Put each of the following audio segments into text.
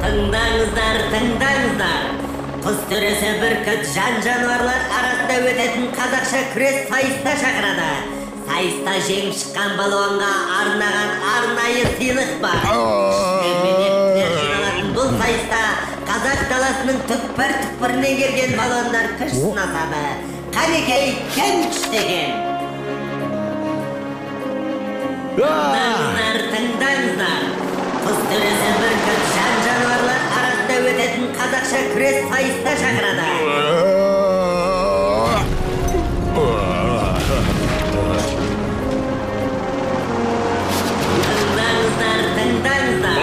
Тыңдаңыздар, тыңдаңыздар. Құс төресі бүркіт жан-жануарлар арасында өтетін қазақша күрес сайысына шақырады. Сайыста жеңіп шыққан балуанға арнаған арнайы сыйлық бар. Күштілер мен ептілер жиналатын бұл сайыста қазақ даласының түкпір-түкпірінен келген балуандар күш сынасады. Қанекей, кім күшті екен? Тыңдаңыздар, тыңдаңыздар. Құс төресі бүркіт жан-жануарлар арасында өтетін қазақша күрес сайысына шақырады. Тыңдаңыздар, тыңдаңыздар.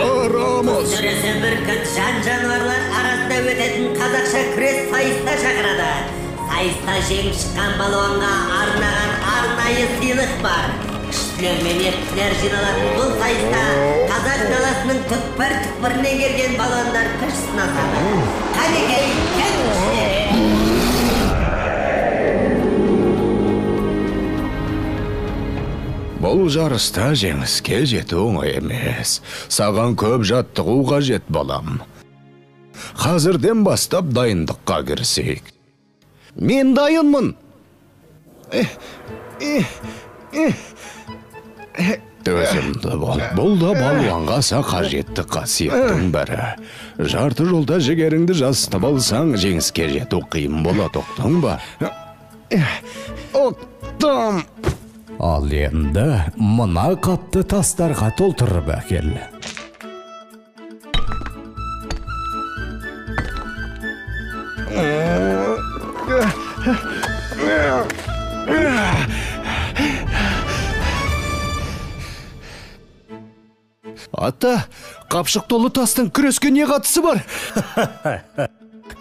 Құс төресі бүркіт жан-жануарлар арасында өтетін қазақша күрес сайысына шақырады. Сайыста жеңіп шыққан балуанға арнаған арнайы сыйлық бар. Күштілер мен ептілер жиналатын бұл сайыста қазақ даласының түкпір-түкпірінен келген балуандар күш сынасады. Қанекей, кім күшті? Бұл жарыста жеңіске жету оңай емес. Саған көп жаттығу қажет, балам. Қазірден бастап дайындыққа кірісейік. Мен дайынмын. Төзімді бол. Бұл да балуанға аса қажетті қасиеттің бірі. Жарты жолда жігеріңді жасытып алсаң, жеңіске жету қиын болады, ұқтың ба? Ұқтым. Ал енді мына қапты тастарға толтырып әкел. Ата, қапшық толы тастың күреске не қатысы бар?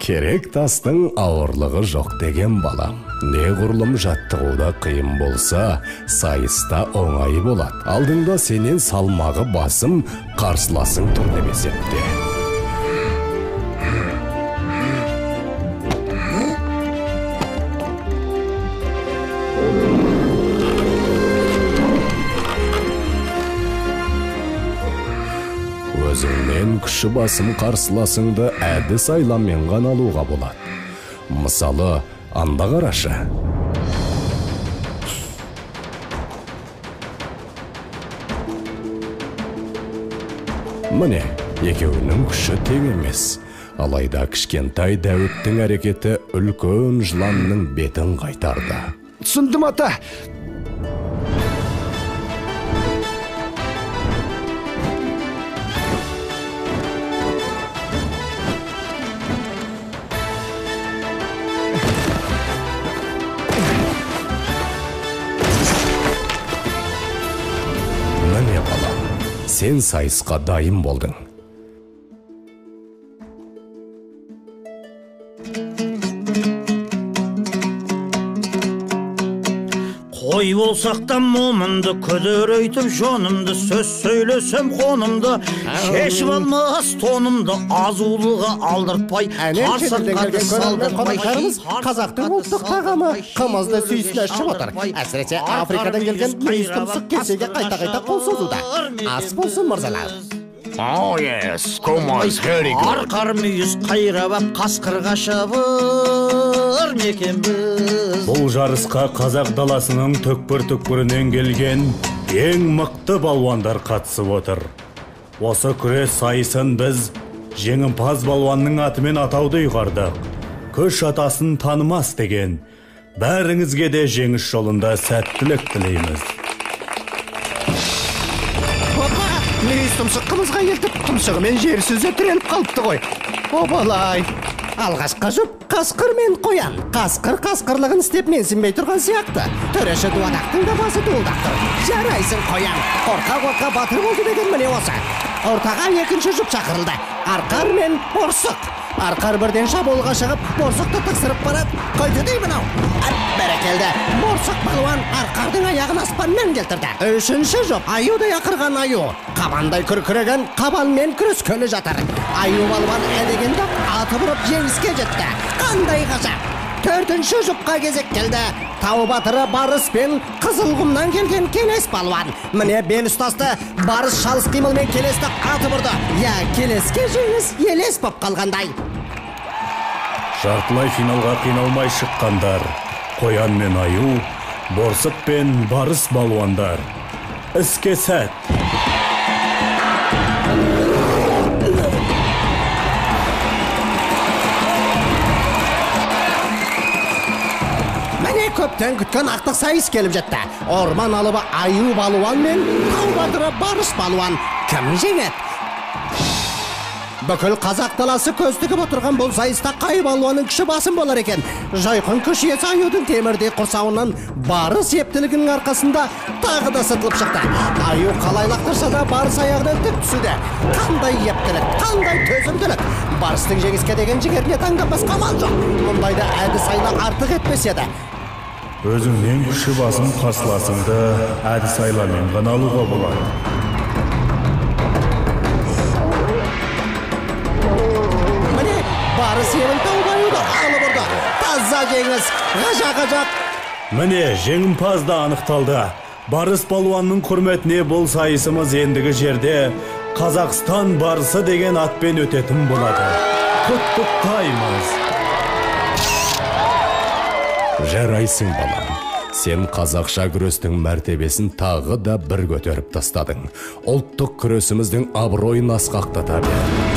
Керек тастың ауырлығы жоқ деген балам. Неғұрлым жаттығуда қиын болса, сайыста оңай болады. Алдыңда сенен салмағы басым, қарсыласың тұр деп есепте. Өзіңнен күші басым қарсыласыңды әдіс айламен ғана алуға болады. Мысалы, анда қарашы. Міне, екеуінің күші тең емес. Алайда кішкентай Дәуіттің әрекеті үлкен жыланның бетін қайтарды. Түсіндім, ата. Міне, балам, сен сайысқа дайын болдың. Қой болсақ та момынды, күдірейтіп жонымды, сөз сөйлесем қонымды, шешіп алмас тонымды, азулыға алдыртпай, қарсыртқанды салдыртпай. Қазақтың ұлттық тағамы қымызды сүйсіне ішіп отыр. Әсіресе Африкадан келген мүйіз тұмсық кесеге қайта-қайта қол созуда. Ас болсын, мырзалар. Oh yes, қымыз very good. Арқар мүйіз қайрап ап, қасқырға шабыр мекенбіз. Бұл жарысқа қазақ даласының түкпір-түкпірінен келген ең мықты балуандар қатысып отыр. Осы күрес сайысын біз жеңімпаз балуанның атымен атауды ұйғардық. Күш атасын танымас деген. Бәріңізге де жеңіс жолында сәттілік тілейміз. Мүйіз тұмсық қымызға елтіп, тұмсығымен жер сүзе тіреліп қалыпты ғой. Обалай! Алғашқы жұп қасқыр мен қоян. Қасқыр қасқырлығын істеп менсінбей тұрған сияқты. Төреші дуадақтың да басы дуылдап тұр. Жарайсың, қоян. Қорқа-қорқа батыр болды деген міне осы. Ортаға екінші жұп шақырылды. Арқар мен борсық. Арқар бірден шабуылға шығып, борсықты тықсырып барады. Қойды дей мынау. Бәрекелді. Борсық балуан арқардың аяғын аспаннан келтірді. Үшінші жұп аюдай ақырған аю. Қабандай күркіреген қабанмен күрескелі жатыр. Аю балуан әдегенді атып ұрып жеңіске жетті. Қандай ғажап! Төртінші жұпқа кезек келді. Тау батыры Барыс пен Қызылқұмнан келген Келес балуан. Міне бел ұстасты. Барыс шалыс қимылмен Келесті атып ұрды. Я, Келеске жеңіс елес боп қалғандай. Жартылай финалға қиналмай шыққандар Қоян мен Аю, Борсық пен Барыс балуандар. Іске сәт! Міне көптен күткен ақтық сайыс келіп жетті. Орман алыбы Аю балуан мен тау батыры Барыс балуан. Кім жеңеді? Бүкіл қазақ даласы көз тігіп отырған бұл сайыста қай балуанның күші басым болар екен? Жайқын күш иесі Аюдың темірдей құрсауынан Барыс ептілігінің арқасында тағы да сытылып шықты. Аю қалай лақтырса да Барыс аяғынан тік түсуде. Қандай ептілік, қандай төзімділік! Барыстың жеңіске деген жігеріне таңданбасқа амал жоқ. Мұндайда әдіс айла артық етпес еді. Өзіңнен күші басым қарсыласыңды әдіс айламен ғана алуға болады. Міне Барыс ебін тауып Аюды алып ұрды. Таза жеңіс, ғажап-ғажап. Міне жеңімпаз да анықталды. Барыс балуанның құрметіне бұл сайысымыз ендігі жерде Қазақстан барысы деген атпен өтетін болады. Құттықтаймыз. Жарайсың, балам. Сен қазақша күрестің мәртебесін тағы да бір көтеріп тастадың. Ұлттық күресіміздің абыройын асқақтата бер.